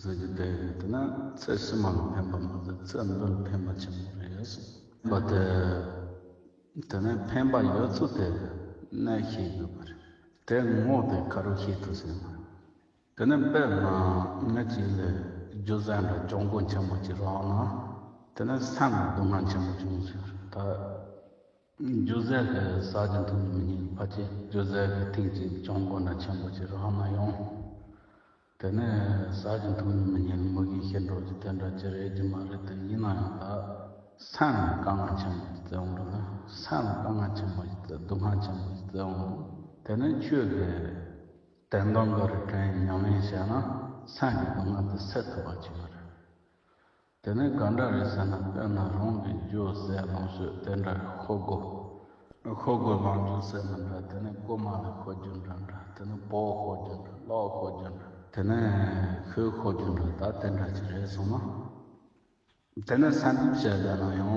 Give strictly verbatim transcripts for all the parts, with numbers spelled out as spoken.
ཟེར་རྒྱུ་དེ་དེ་ནི་ཚེ་ཕྱི་མ་ལ་ཕན་པ་མ་ཟད་ཚེ་འདི་ལ་ཕན་པ་ཆེན་པོ་རེད་གསུངས་པ་དེ། དེ་ནི་ཕན་པ་ཡོད་ཚུལ་དེ་ནི་ཤེས་དགོས་པ་རེད། དེ་ངོ་དེ་ག་རུ་ཤེས་ཐུབ་ཟེར་ན། དེ་ནི་དཔེར་ན་ང་གཅིག་ལ་རྒྱུ་ཟས་འདྲ་གྱོང་གུན་ཆེན་པོ་ཅིག་རག་ན། དེ་ནི་སེམས་ལ་སྡུག་བསྔལ་ཆེན་པོ་བྱུང་ཟེར། ད་རྒྱུ་ཟས་ཀྱི་ཟ་རྒྱུ་འཐུང་རྒྱུ་མི་རྙེད་ཕལ་ཆེར་རྒྱུ་ཟས་ཀྱི་ཐེངས་གཅིག་གྱོང་གུན་འདྲ་ཆེན་པོ་ཅིག་རག་ན་ཡང་། དེ་ནས་ཟ་རྒྱུ་འཐུང་རྒྱུ་མི་རྙེད་མི་གིས་ཤི་འགྲོ་རྒྱུ་དེ་འདྲ་ཅི་རེད་རྒྱུ་མ་རེད། དེ་ཡིན་ན་ཡང་ད་སེམས་ལ་དཀའ་ངལ་ཆེན་པོ་ཞིག་སྩལ་འོང་འགྲོ་ན། སེམས་ལ་དཀའ་ངལ་ཆེན་པོ་ཞིག་སྩལ། སྡུག་བསྔལ་ཆེན་པོ་ཞིག་སྩལ་འོང་། དེ་ནས་ཆོས་ཀྱི་དོན་དམ་གྱི་རིགས་དྲན་ཉམས་ལེན་བྱས་ན་སེམས་ཀྱི་སྡུག་བསྔལ་དེ་སེལ་ཐུབ་པ་ཅིག་ཡོད་རེད། དེ་ནས་ག་འདྲ་རེད་ཟེར་ན། དཔེར་ན་རང་གི་རྒྱུ་ཟས་ལོངས་སྤྱོད་དེ་འདྲ་ཤོར་དགོས། ཤོར་དགོས་ལོངས་སྤྱོད་ཟེར་ན་འདྲ། དེ་ནས་རྐུན་མ་ལ་ཤོར་རྒྱུ་འདྲ་འདྲ། དེ་ནས་བོའུ་ཤོར་རྒྱུ་འདྲ། གློག་ཤོར་རྒྱུ་འདྲ། དེ་ནས་ཤོར་ཤོར་རྒྱུ་འདྲ། ད་དེ་འདྲ་ཅིག་རེད་སོང་ན། དེ་ནས་བསམ་གཏན་བྱས་པ་ན་ཡང་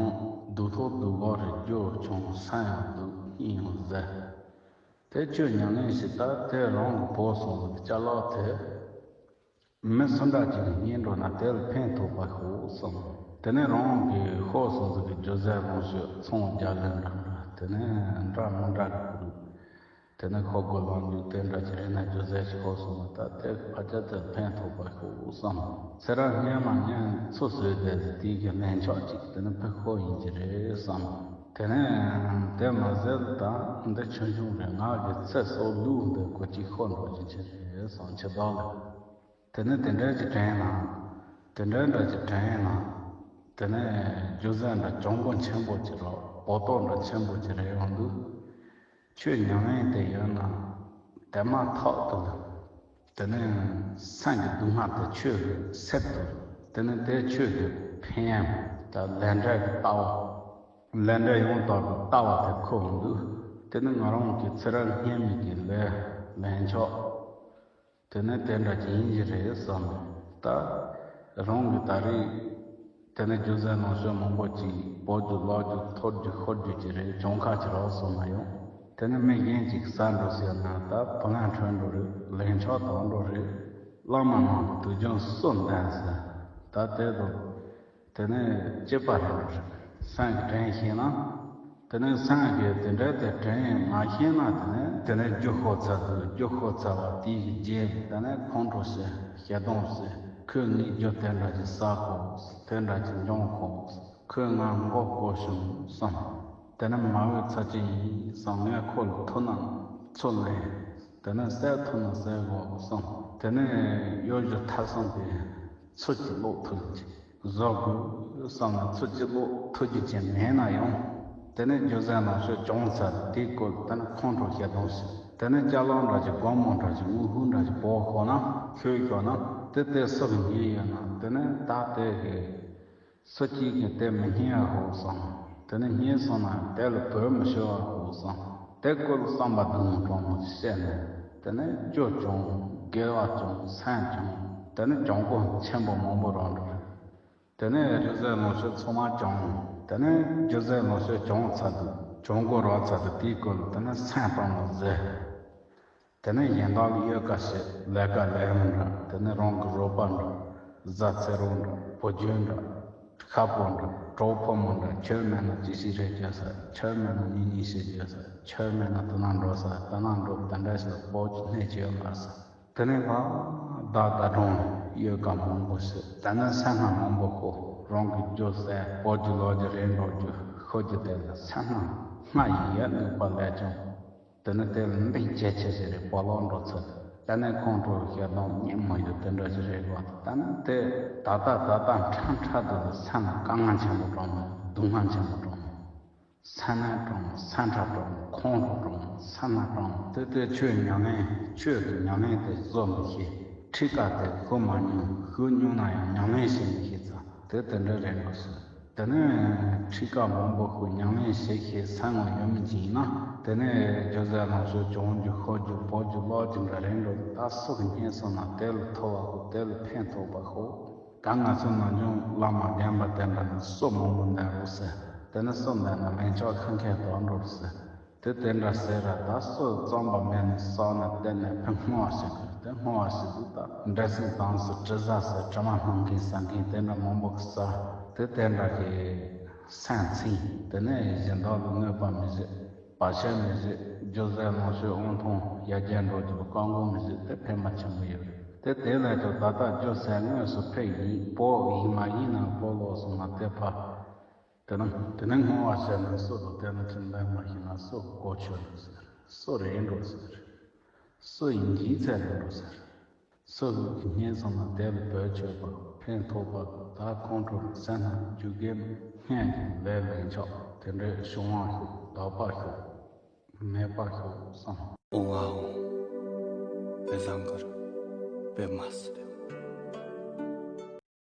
སྡུག་ཐོག་སྡུག་གོ་རེད། རྒྱུ་བྱུང་། སེམས་ཡང་སྡུག། གཉིད་ཡང་ཟད། དེ་ཆོས་ཉམས་ལེན་བྱེད་སྟབས་དེ་རང་གི་བོར་སོང་ཟིག་ཅ་ལག་དེ་མི་སུ་འདྲ་ཅིག་གིས་རྙེད་འགྲོ་ན་དེ་ལ་ཕན་ཐོགས་པ་ཤོག་བསམ། དེ་ནས་རང་གི་ཤོར་སོང་ཟིག་གི་རྒྱུ་ཟས་ལོངས་སྤྱོད་ཚོང་རྒྱག་ལེན་འདྲ་འདྲ། དེ་ནས་འདྲ་མི་འདྲ་གི་ཁུར། དེ་ནས་ཤོར་དགོས་ལོངས་སྤྱོད་དེ་འདྲ་ཅིག་རེད་ན། རྒྱུ་ཟས་ཤོར་སོང་ན་ད་དེ་ཕལ་ཆེར་དེ་ལ་ཕན་ཐོགས་པ་ཤོག་བསམ། ཚེ་རབས་སྔོན་མ་ངས་ཚོད་བསྲེས་བསྡད་ཟིག་དེ་གི་ལན་ཆགས་ཅིག་དེ་ནས་ཕར་ཤོར་ཡིན་གྱི་རེད་བསམ། དེ་ནས་དེ་མ་ཟད་ད་འདི་ཆུང་ཆུང་རེད། ང་གི་ཚེ་སྲོག་ལུས་འདི་གོ་ཅིག་ཤོར་འགྲོ་རྒྱུ་ཅིག་རེད་བསམ། འཆི་བདག་ལ། དེ་ནས་དེ་འདྲ་ཅིག་དྲན་ན། དེ་འདྲ་འདྲ་ཅིག་དྲན་ན། དེ་ནས་རྒྱུ་ཟས་འདྲ་གྱོང་གུན་ཆེན་པོ་ཅིག་རག། བོར་ཐོག་འདྲ་ཆེན་པོ་ཅིག་རེད་ཡོང་དུས། ཆོས་ཉམས་ལེན་དེ་ཡོད་ན་དེ་མ་ཐག་ཏུ་ལ། དེ་ནས་སེམས་ཀྱི་སྡུག་བསྔལ་དེ་ཆོས་ཀྱིས་སེལ་ཐུབ། དེ་ནས་དེ་ཆོས་ཀྱི་ཕན་ཡོན་དང་ལས་འབྲས་ཀྱི་ལྟ་བ། ལས་འབྲས་ཡང་དག་པའི་ལྟ་བ་དེ་འཁོར་འོང་དུས། དེ་ནི་ང་རང་གི་ཚེ་རབས་སྔོན་མའི་གི་ལས་ལན་ཆགས། དེ་ནི་དེ་འདྲ་ཅིག་ཡིན་གྱི་རེད་བསམ། ད་རང་གི་ད་རེས་དེ་ནི་རྒྱུ་ཟས་ལོངས་སྤྱོད་མང་པོ་ཅིག་བོར་རྒྱུ་ལོག་རྒྱུ་ཐོར་རྒྱུ་ཤོར་རྒྱུ་ཅིག་རེད། གྱོང་ཁ་ཅིག་རག་སོང་ན་ཡང་། དེ་ནི་མི་གཞན་ཅིག་ཟ་འགྲོ་ཟེར་ན་ད་བུ་ལོན་འཕྲོད་འགྲོ་རེད། ལན་ཆགས་བཏང་འགྲོ་རེད། བླ་མ་རྣམས་ཀྱི་དུག་ཅན་སུ་འདེད་ཟེར། ད་དེ་དང་། དེ་ནས་གཅིག་པ་རེད་འགྲོ་རེད། སེམས་ཀྱི་དྲན་ཤེས་ན། དེ་ནས་སེམས་ཀྱི་དེ་འདྲ་དེ་དྲན་མ་ཤེས་ན། དེ་ནས་དེ་ནས་རྒྱུ་ཤོར་ཚར་དུས། རྒྱུ་ཤོར་ཚར་བ་དེའི་རྗེས་དེ་ནས་ཁོང་ཁྲོ་བྱེད། ཞེ་སྡང་བྱེད། ཁོས་ངའི་རྒྱུ་དེ་འདྲ་ཅིག་ཟ་ཤོག་དེ་འདྲ་ཅིག་འབྱུང་ཤོག་ཁོས་ང་མགོ་སྐོར་བྱུང་བསམ། དེ་ནས་མ་འོས་ཚར་གཅིག་ཡིན་བསམ། ངས་ཁོ་ལ་ཐུག་ན་ཚུར་ལེན། དེ་ནས་བསད་ཐུབ་ན་བསད་དགོས་བསམ། དེ་ནས་གཡོ་སྒྱུ་ཐབས་གསུམ་གྱིས་ཚུར་གཅིག་སློག་ཐུབ་ཀྱི། བཟོ་དགོས་བསམ་ན་ཚུར་གཅིག་སློག་ཐུབ་རྒྱུ་ཅིག་མེད་ན་ཡང་། དེ་ནས་རྒྱུ་ཟས་ལོངས་སྤྱོད་བྱུང་ཚར་དེའི་སྐོར་དེ་ནས་ཁོང་ཁྲོ་ཞེ་སྡང་བྱེད། དེ་ནས་ཅ་ལག་འདྲ་ཅིག་སྒོར་མོ་འདྲ་ཅིག་དངུལ་ཕོན་འདྲ་ཅིག་བོར་ཤོར་ན། ཁྱོད་ཤོར་ན་དེ་དེ་སུ་གིས་རྙེད་ཡོད་ན། དེ་ནས་ད་དེ་གི་སུ་གཅིག་གིས་དེ་མི་རྙེད་ཡ་ཤོག་བསམ། དེ་ནས་རྙེད་སོང་ན་དེ་ལ་བོད་མི་ཤོར་བ་ཤོག་བསམ། དེ་སྐོར་བསམ་པ་སྡུག་བསྔལ་དྲང་མོ་བཤད་ནས། དེ་ནས་སྐྱོ་བྱུང་། དགེ་བ་བྱུང་། སེམས་བྱུང་། དེ་ནས་གྱོང་གུན་ཆེན་པོ་མང་པོ་རག་འགྲོ་རེད། དེ་ནས་རྒྱུ་ཟས་ལོངས་སྤྱོད་ཚང་མ་བྱུང་། དེ་ནས་རྒྱུ་ཟས་ལོངས་སྤྱོད་བྱུང་ཚར་དུས། གྱོང་གུན་རག་ཚར་དུས་དེའི་སྐོར་དེ་ནས་སེམས་དྲང་མོ་ཟེར། དེ་ནས་གཞན་དག་ལ་གཡོལ་ཁ་བྱེད། ལས་ཀ་ལས་རུང་འདྲ། དེ་ནས་རང་གི་རོགས་པ་འདྲ། བཟའ་ཚེ་རོགས་འདྲ། བུ་རྒྱུད་འདྲ། ཤ་ཕོ་འདྲ། གྲོགས་ཕོ་མོ་འདྲ། ཁྱོད་མེད་ན་ཅི་ཞིག་རེད་བྱེད་ས། ཁྱོད་མེད་ན་ཉིན་གཉིས་ཤིག་བྱེད་ས། ཁྱོད་མེད་ན་དེ་ན་འགྲོ་ས། དེ་ན་འགྲོ། དེ་འདྲ་ཞིག་ལ་བོར་རྒྱུ་སྣེ་གཅིག་ཡོད་མ་རེད་ས། དེ་ནས་ཕར་བདག་ཟླ་གྲོང་གཡོལ་ཁ་མང་པོ་བྱེད། དེ་ནས་སེམས་ནང་མང་པོ་ཤོར། རང་གི་རྒྱུ་ཟས་བོར་རྒྱུ་ལོག་རྒྱུ་རེད་འགྲོ་རྒྱུ་ཤོར་རྒྱུ་དེ་ལ་སེམས་ནང་སྔར་ཡི་ཡོད་ནུས་པ་ལས་ཀྱང་། དེ་ནས་དེ་ལ་འདི་ཇེ་ཆེ་ཞིག་རེད། བོར་ལོག་འགྲོ་ཚུལ། དེ་ནས་ཁོང་ཁྲོ་ཞེ་སྡང་གཉིད་མི་ཡོང་དེ་འདྲ་ཞིག་རེད་གོ། དེ་ནས་དེ་ད་ལྟ་ད་ལྟ་ཁྲ་ཁྲ་དུ་སེམས་ལ་དཀའ་ངལ་ཆེན་པོ་གྲོངས་མོད། སྡུག་བསྔལ་ཆེན་པོ་གྲོངས་མོད། སེམས་ནད་གྲོངས་མོད། སེམས་ཁྲལ་གྲོངས་མོད། ཁོང་ཁྲོ་གྲོངས་མོད། སེམས་ནད་གྲོངས་མོད། དེ་དེ་ཆོས་ཉམས་ལེན། ཆོས་ཀྱི་ཉམས་ལེན་དེ་བཟོ་མི་ཤེས། ཁྲིད་ཀ་དེ་ཤུགས་མ་མྱོང་། ཤུགས་མྱོང་ན་ཡང་ཉམས་ལེན་བྱེད་མི་ཤེས་ཙང་དེ་དེ་འདྲ་རེད་འགྲོ་སྲིད། དེ་ནས་ཁྲིད་ཀ་མང་པོ་ཤོར། ཉམས་ལེན་བྱེད་ཤེས་སེམས་ངོ་ཡོད་མི་ཅིག་ཡིན་ན། དེ་ནས་རྒྱུ་ཟས་ལོངས་སྤྱོད་བྱུང་རྒྱུ་ཤོར་རྒྱུ་བོར་རྒྱུ་ལོག་རྒྱུ་འདྲ་རེད་འགྲོ། ད་སུ་གིས་རྙེད་སོང་ན་དེ་ལ་ཐོབ་པ་ཤོག་དེ་ལ་ཕན་ཐོགས་པ་ཤོག་ད་ང་ཚོ་ནམ་རྒྱུན་བླ་མ་རྒན་པ་དེ་འདྲ་ནི་སུ་མང་པོ་འདུག་རོགས་ཟེར། དེ་ནས་སུ་འདུག་ན་ལན་ཆགས་ཁ་མཁས་དོག་འགྲོ་ཟེར། དེ་དེ་འདྲ་ཟེར་ར། ད་སུ་རྩོམ་པ་མེད་ནི་བསགས་ནས་བསྡད་ནས་ཕན་སྔོ་བ་ཞིག་གི། དེ་བསྔོ་བ་ཞིག་འདུག་ད་འདྲེ་སྲིན་དང་སུ་དྲི་ཟ་ཟེར། དྲི་མ་སྣོམ་མཁན་ཟ་མཁན་དེ་འདྲ་མང་པོ་ཟ། དེ་དེ་འདྲ་གི་སེམས་ཚིམ། དེ་ནས་གཞན་དག་ལ་གནོད་པ་མི་བྱེད། བར་ཆད་མི་བྱེད། རྒྱུ་ཟས་ལོངས་སྤྱོད་དབང་ཐང་ཡར་རྒྱས་འགྲོ་རྒྱུ་ལ་བཀག་འགོག་མི་བྱེད། དེ་ཕན་པ་ཆེན་པོ་ཡོད་རེད། དེ་དེ་ལས་ཀྱང་ད་ལྟ་རྒྱུ་ཟས་དངོས་སུ་ཕུལ་ཡིན། བོ་ཡིན་མ་ཡིན་ན་བོ་ལོགས་སུ་མ་དེ་ཕ། དེ་ནི་དེ་ནི་བསྔོ་བ་བྱས་ན་སུ་དང་དེ་ནི་ཁྲིམས་ལྡན་མ་ཤེས་ན་སུ་གོ་ཆོད་འགྲོ་ཟེར། སུ་རེད་འགྲོ་ཟེར། སུ་ཡིན་གྱིས་ཚད་ལས་འགྲོ་ཟེར། སུ་ལུག་གི་སྙན་སོང་ན་དེ་ལ་བེད་སྤྱོད་པ་ཕན་ཐོགས་པ་ད་ཁོང་ཁྲོ་ལ་སེམས་ན་རྒྱུ་རྐྱེན་སྔོན་གྱི་ལས་ལེན་ཆོག་དེ་འདྲའི་བྱུང་བ་ཤོག་དག་པ་ཤོག་མེད་པ་ཤོག་བསམ། ཨོ་ཨོ། དཔེ་བཟང་གི་རེད། དཔེ་མ་སྲིད།